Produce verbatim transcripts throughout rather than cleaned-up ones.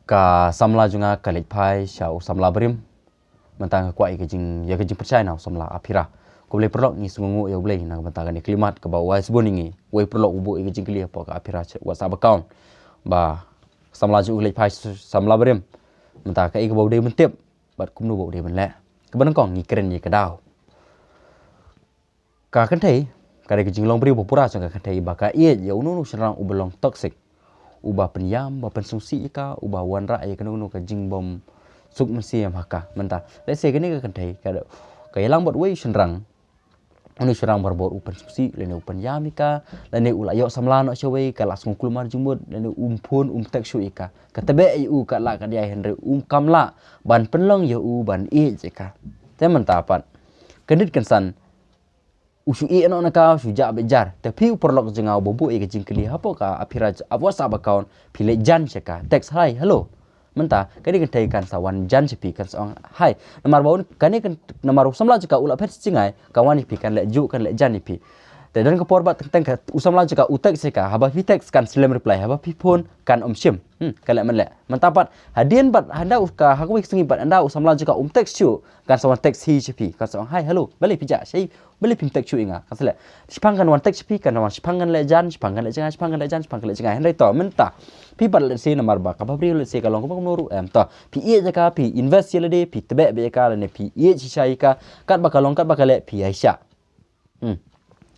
Ka samla jong nga ka leit phai sha u samla barim. Mynta nga kwah ïa ka jing, ïa ka jingpyrshah na u samla Aphira. Ko Blei paralok, ngi sngewnguh ïa U Blei na ka bynta kane ka khyllipmat kaba u ai sbun ïa ngi. Wei paralok u buh ïa ka jingkylli hapoh ka Aphira WhatsApp account ba samla jong u ka leit phai sha u samla barim. Mynta kaei kaba u dei ban tip bad kumno ba u dei ban leh. Kaba nyngkong ngi kren ïa ka daw. Ka kynthei ka dei ka jinglong briew ba pura jong ka kynthei ba ka ïeit ïa uno uno u shynrang uba long toxic, uba pynïam, ba pynsngewsih ïa ka, uba wanrah ïa kano kano ka jingbym suk mynsiem ha ka. Mynta let's say kane ka kynthei ka, ka ïalang bad wei u shynrang, uno u shynrang barabor u pynsngewsih lane u pynïam ïa ka, lane u la ïoh samla noh shawei, ka la sngew kulmar jingmut, lane um phone um text shuh ïa ka. Ka tbeh ïa u, ka lah ka dei, hynrei um kam lah ban pynlong ïa u ban ïeit ïa ka. Te mynta pat kyndit kynsan u shu ïeh noh na ka, u shu jah beit jar. Te phi u paralok jong nga uba buh ïa ka jingkylli hapoh ka Aphira WhatsApp account, phi leit jan sha ka, text, "Hi, hello." Mynta kane ka kynthei kan sa wan jan sha phi, kan sa ong, "Hi." Namar ba un, kane kan, namar u samla jong ka u la phet sha jngai, ka wan ïa phi, kan leit juh, kan leit jan ïa phi. Te don ka por ba teng teng ka u samla jong ka u text sha ka, haba phi text kan slem reply, haba phi phone kan ym shim. Hmm, ka leh man leh. Mynta pat hadien bad hynda u ka, ha kawei ka sngi pat hynda u samla jong ka um text shuh, kan sa wan text hi sha phi, kan sa ong, "Hi, hello, balei phi jah shaei, balei phim text shuh ïa nga?" Kan sa leh. Shiphang kan wan text sha phi, kan wan shiphang kan leit jan, shiphang kan leit jngai, shiphang kan leit jan, shiphang kan leit jngai. Hynrei to mynta phi pat let's say namar ba kaba briew let's say ka long kaba kumno ruh, em, to phi ïeit ïa ka, phi invest ïa lade, phi tbeh beit ïa ka, lane phi ïeit shisha ïa ka, katba ka long, katba ka leh phi ïai shah. Hmm.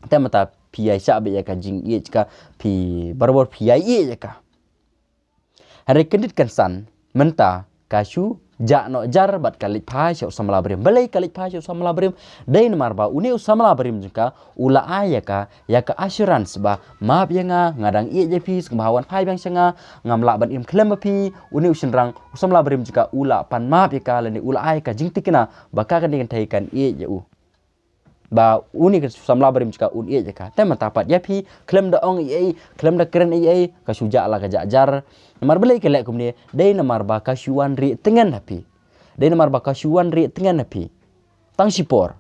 Te mynta phi ïai shah beit ïa ka jingïeit ka, phi barabor phi ïai ïeit ïa ka. Hynrei kyndit kynsan mynta ka shu jah noh jar bad ka leit phai sha u samla barim. Balei ka leit phai sha u samla barim? Dei namar ba une u samla barim jong ka u la ai ïa ka, ïa ka assurance ba, "Map ïa nga, nga dang ïeit ïa phi, sngewbha wan phai biang sha nga, ngam lah ban im khlem bad phi." Une u shynrang, u samla barim jong ka u la pan map ïa ka, lane u la ai ka jingtikna ba ka kane ka kynthei kan ïeit ïa u. Ba une ka samla barim jong ka un ïeit ïa ka. Te mynta pat ïa phi, khlem da ong ei ei, khlem da kren ei ei, ka shu jah la ka jah jar. Namar balei ka leh kumne? Dei namar ba ka shu wan rieh tngen ha phi. Dei namar ba ka shu wan rieh tngen ha phi. Tang shipor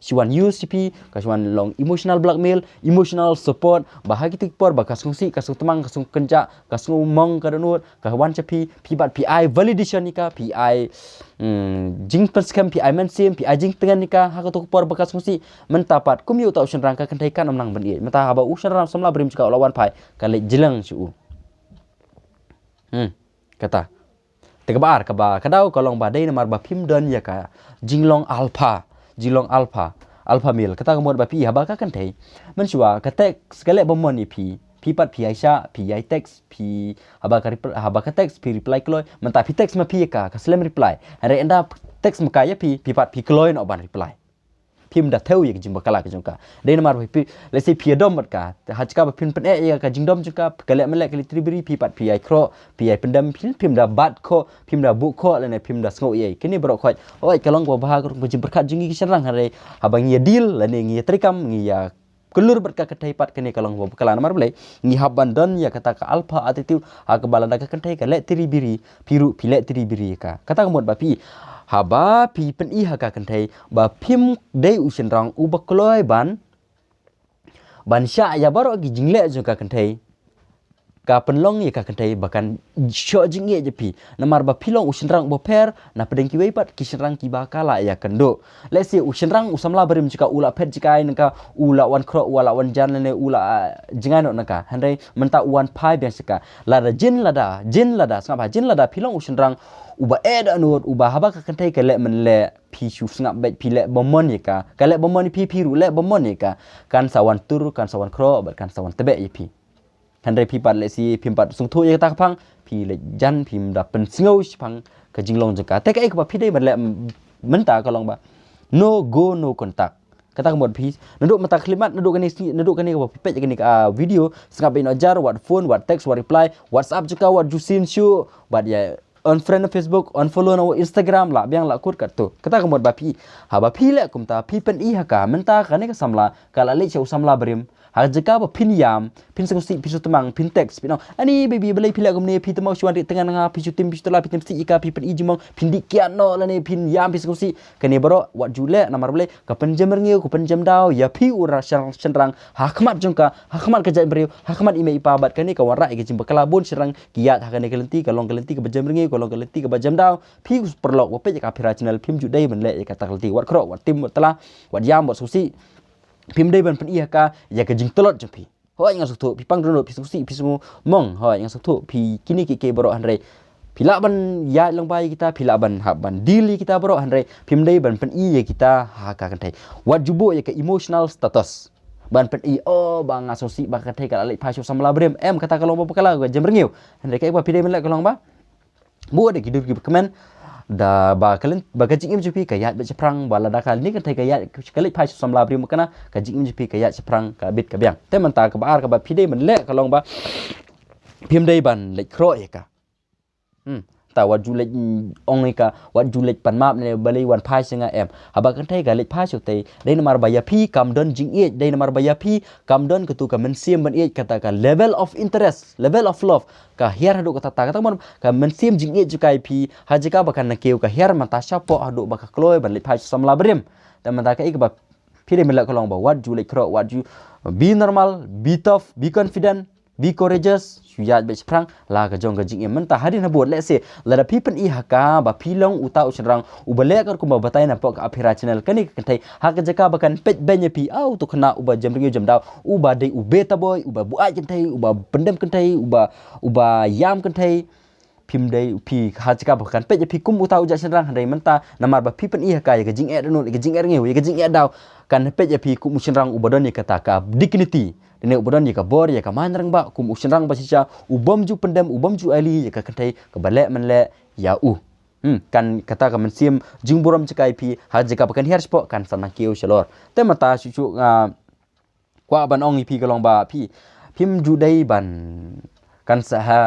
shu wan use ïa phi, ka shu wan long emotional blackmail, emotional support, ba ha kito ki por ba ka sngewsih, ka sngewtmang, ka sngewkynjah, ka sngewmong, ka dohnud, ka wan sha phi, phi pat phi ai validation ïa ka, phi ai, hmm, jingpynskhem, phi ai mynsiem, phi ai jingtngen ïa ka, ha kato ka por ba ka sngewsih. Mynta pat kum ïa uta u shynrang ka kynthei kan ym nang ban ïeit. Mynta haba u shynrang samla barim jong ka u la wan phai, ka leit jleng sha u. Hmm, kata. Te kaba ar, kaba ka daw ka long ba dei namar ba phim don ïa ka jinglong alpha, jinglong alpha, alpha male. Kata ka mut ba phi, haba ka kynthei mynshuwa ka text, ka leh bymman ïa phi, phi pat phi ïai shah, phi ïai text, phi, haba ka repl-, haba ka text phi reply kloi, mynta phi text ma phi ïa ka, ka slem reply. Hynrei ynda text ma ka ïa phi, phi pat phi kloi noh ban reply. Phim da thew ïa ka jingbakla ka jong ka. Dei namar ba phi, let's say phi ïadom bad ka, ha jaka ba phin pyneh ïa ka jingdom jong ka, ka leh man leh, ka leit tiri biri, phi pat phi ïai khroh, phi ïai pyndem, phi, phim da bat khoh, phim da buh khoh, lane phim da sngew ei ei. Kine baroh khoit, oi, ka long kaba bha ka ruh ka jingpyrkhat jong ngi ki shynrang, hynrei haba ngi ïa deal lane ngi ïa treikam, ngi ïa kyllut bad ka kynthei pat, kane ka long kaba bakla. Namar balei? Ngi hap ban don ïa kata ka alpha attitude, ha kaba lada ka kynthei ka leh tiri biri, phi ruh phi leh tiri biri ïa ka. Kata ka mut ba phi, haba phi pyni ha ka kynthei ba phim dei u shynrang uba kloi ban, ban shah ïa baroh ki jingleh jong ka kynthei, ka pynlong ïa ka kynthei ba kan shoh jingïeit ïa phi. Namar ba phi long u shynrang uba pher na pdeng kiwei pat ki shynrang kiba ka la ïakynduh. Let's say u shynrang, u samla barim jong ka u la phet jngai na ka, u la wan khroh, u la wan jan, lane u la, ah, jngai noh na ka. Hynrei mynta u wan phai biang sha ka. Lada jin lada, jin lada, sngap ha, jin lada phi long u shynrang uba eh dohnud, uba haba ka kynthei ka leh man leh, phi shu sngap beit, phi leh bymman ïa ka. Ka leh bymman ïa phi, phi ruh leh bymman ïa ka. Kan sa wan tur, kan sa wan khroh, bad kan sa wan tbeh ïa phi. Hynrei phi pat lehse phim pat sngewthuh ïa kata ka phang, phi leit jan, phim da pynsngew shaphang ka jinglong jong ka. Te kaei kaba phi dei ban leh m-, mynta ka long ba no go, no contact. Kata ka mut phi, naduh mynta ka khyllipmat, naduh kane sngi, naduh kane kaba phi peit ïa kane ka, ah, video, sngap beit noh jar, wat phone, wat text, wat reply, WhatsApp jong ka wat ju sien shuh, bad ïa Unfriend na Facebook, unfollow na Instagram, lah biang lah kut katto. Kata ka mut ba phi, haba phi leh kumta, phi pyni ha ka, mynta kane ka samla ka la leit sha u samla barim. Ha jaka ba phin ïam, phin sngewsih, phi shu tmang, phin text, phin ong, "Ani baby, balei phi leh kumne, phi tmang shu wan ri tngan nga, phi shu tim, phi shu tla, phi tim sih ïa ka, phi pyni jingmong, phin dih kiad noh lane phin ïam, phi sngewsih." Kane baroh wat ju leh, namar balei, ka pynjem rngiew, ka pynjem daw ïa phi u shynrang, ha khmat jong ka, ha khmat ka jaitbynriew, ha khmat i mei i pa. Bad kane ka wanrah ïa ka jingbakla. Bun shynrang ki ïaid ha kane ka lynti, ka long ka lynti kaba jem rngiew, ka long ka lynti kaba jem daw. Phi u paralok ba peit ïa ka Aphira channel, phim ju dei ban leh ïa kata ka lynti. Wat khrok, wat tim, wat tla, wat ïam, wat sngewsih. Phim dei ban pyni ha ka ïa ka jingtlot jong phi. Hooid, nga sngewthuh phi pang dohnud, phi sngewsih, phi sngewmong. Hooid, nga sngewthuh phi kine kiei kiei baroh, hynrei phi lah ban ïaid lyngba ïa kita, phi lah ban hap ban deal ïa kita baroh, hynrei phim dei ban pyni ïa kita ha ka kynthei. Wat ju buh ïa ka emotional status ban pyni, "Oh, ba nga sngewsih ba ka kynthei ka la leit phai sha u samla barim." Em, kata ka long ba bakla, ka jem rngiew. Hynrei kaei ba phi dei ban leh ka long ba buh da ki dur kiba kmen, da ba ka lyn, ba ka jingim jong phi ka ïaid beit shaphrang, ba lada kane ka kynthei ka ïaid, ka leit phai sha u samla barim, kane ka jingim jong phi ka ïaid shaphrang, ka bit ka biang. Te mynta kaba ar kaba phi dei ban leh ka long ba phim dei ban leit khrok ïa ka. Hmm. Ta wat ju leit, mm, ong ïa ka, wat ju leit pan map ne balei wan phai sha nga, em. Haba ka kynthei ka leit phai sha utei, dei namar ba ïa phi kam don jingïeit, dei namar ba ïa phi kam don katu ka mynsiem ban ïeit, kata ka level of interest, level of love. Ka hiar haduh katta katta, kata mon ka mynsiem jingïeit jong ka ïa phi, ha jaka ba kan kiew ka hiar mynta shapoh haduh ba ka kloi ban leit phai sha u samla barim. Te mynta kaei kaba phi dei ban leh ka long ba wat ju leit khrok, wat ju, be normal, be tough, be confident, be courageous, shu ïaid beit shaphrang la ka jong ka jingim. Mynta hadien habud, let's say, lada phi pyni ha ka ba phi long uta u shynrang uba leh katkum ba batai na pok ka Aphira channel, kane ka kynthei ha ka jaka ba kan peit beiñ ïa phi, aw, uto u khynnah uba jem rngiew jem daw, uba dei u beta boy, uba buaid kynthei, uba pyndem kynthei, uba, uba ïam kynthei. Phim dei, phi ha jaka ba kan peit ïa phi kum uta u jait shynrang, hynrei mynta namar ba phi pyni ha ka ïa ka jingeh dohnud, ïa ka jingeh rngiew, ïa ka jingeh daw, kan peit ïa phi kum u shynrang uba don ïa kata ka dignity, ne uba don ïa ka bor, ïa ka main rangbah, kum u shynrang ba shisha, u bym ju pyndem, u bym ju aili ïa ka kynthei kaba leh man leh ïa u. Hmm, kan kata ka mynsiem jingburom jong ka ïa phi ha jaka ba kan hiar shapoh kan sa nang kiew shalor. Te mynta shu shu, ah, kwah ban ong ïa phi ka long ba phi, phim ju dei ban, kan sa ha,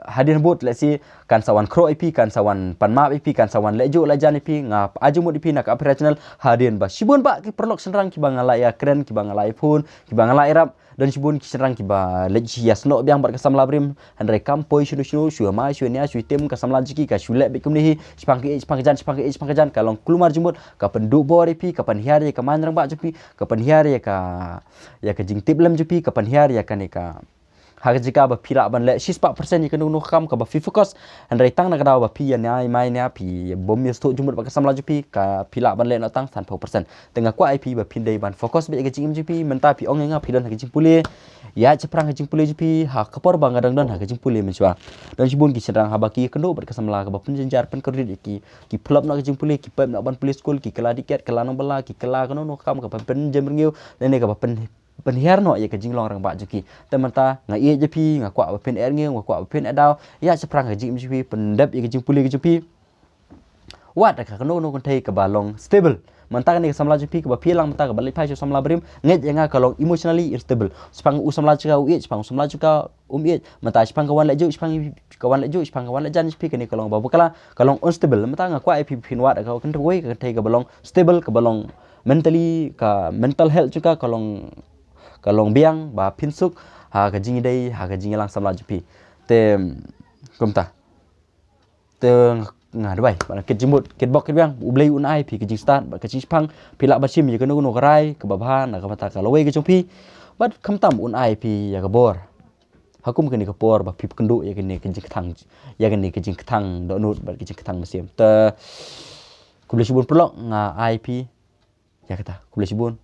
hadien habud, let's say, kan sa wan khrok ïa phi, kan sa wan pan map ïa phi, kan sa wan leh juh leh jan ïa phi, nga ai jingmut ïa phi na ka Aphira channel, hadien ba shibun bah ki paralok shynrang kiba nga la ïakren, kiba nga la ïaphone, kiba nga la ïarap, don shibun ki shynrang kiba leit ïasnoh biang bad ka samla barim, hynrei kam poi shano shano, shu ïamai, shu ïania, shu ïatim, ka samla jong ki ka shu leh beit kumne hi, shaphang ka ïeit, shaphang ka jan, shaphang ka ïeit, shaphang ka jan, ka long kulmar jingmut, ka pynduh bor ïa phi, ka pynhiar ïa ka main rangbah jong phi, ka pynhiar ïa ka, ïa ka jingtip lem jong phi, ka pynhiar ïa kane ka, ha ka jaka ba phi lah ban leh shispah percent ïa kano kano ka kam kaba phi focus. Hynrei tang na ka daw ba phi ïania ïamai ïania, phi bym ïasnoh jingmut bad ka samla jong phi, ka phi lah ban leh noh tang sanphew percent. Te nga kwah ïa phi ba phin dei ban focus beit ïa ka jingim jong phi. Mynta phi ong ïa nga phi don ha ka jingpule, ïaid shaphrang ha ka jingpule jong phi, ha ka por ba nga dang don ha ka jingpule mynshuwa, don shibun ki shynrang haba ki ïakynduh bad ka samla kaba pynjynjar pynkordit ïa ki, ki phlop noh ka jingpule, ki pep noh ban pule skul, ki kylla dih kiad, kylla nongbylla, ki kylla kano kano ka kam kaba pynjem rngiew, lane kaba pyn, pynhiar noh ïa ka jinglong rangbah jong ki. Te mynta nga ïeit ïa phi, nga kwah ba phin eh rngiew, nga kwah ba phin eh daw, ïaid shaphrang ha ka jingim jong phi, pyndep ïa ka jingpule ka jong phi. Wat da ka kano kano kynthei kaba long stable. Mynta kane ka samla jong phi kaba phi ïalang mynta kaba leit phai sha u samla barim, ngeit ïa nga ka long emotionally unstable. Shaphang u samla jong ka u ïeit, shaphang u samla jong ka um ïeit. Mynta shaphang ka wan leh juh, shaphang ka wan leh juh, shaphang ka wan leh jan jong phi, kane ka long ba bakla, ka long unstable. Mynta nga kwah ïa phi phin wad da ka kynthei, kawei ka kynthei kaba long stable, kaba long mentally, ka mental health jong ka ka long, ka long biang, ba phin suk ha ka jingïadei, ha ka jingïalang samla jong phi. Te kumta. Te nga duwai ba kit jingmut, kit bok kit biang, U Blei un ai phi ka jingstad bad ka jingsheptieng, phi lah ban shim ïa kano kano ka rai kaba bha na ka bynta ka lawei ka jong phi. Bad khamtam un ai phi ïa ka bor ha kum kane ka por ba phi pynkynduh ïa kane ka jingkthang, ïa kane ka jingkthang dohnud bad ka jingkthang mynsiem. Te khublei shibun paralok, nga ai phi ïa kata. Khublei shibun.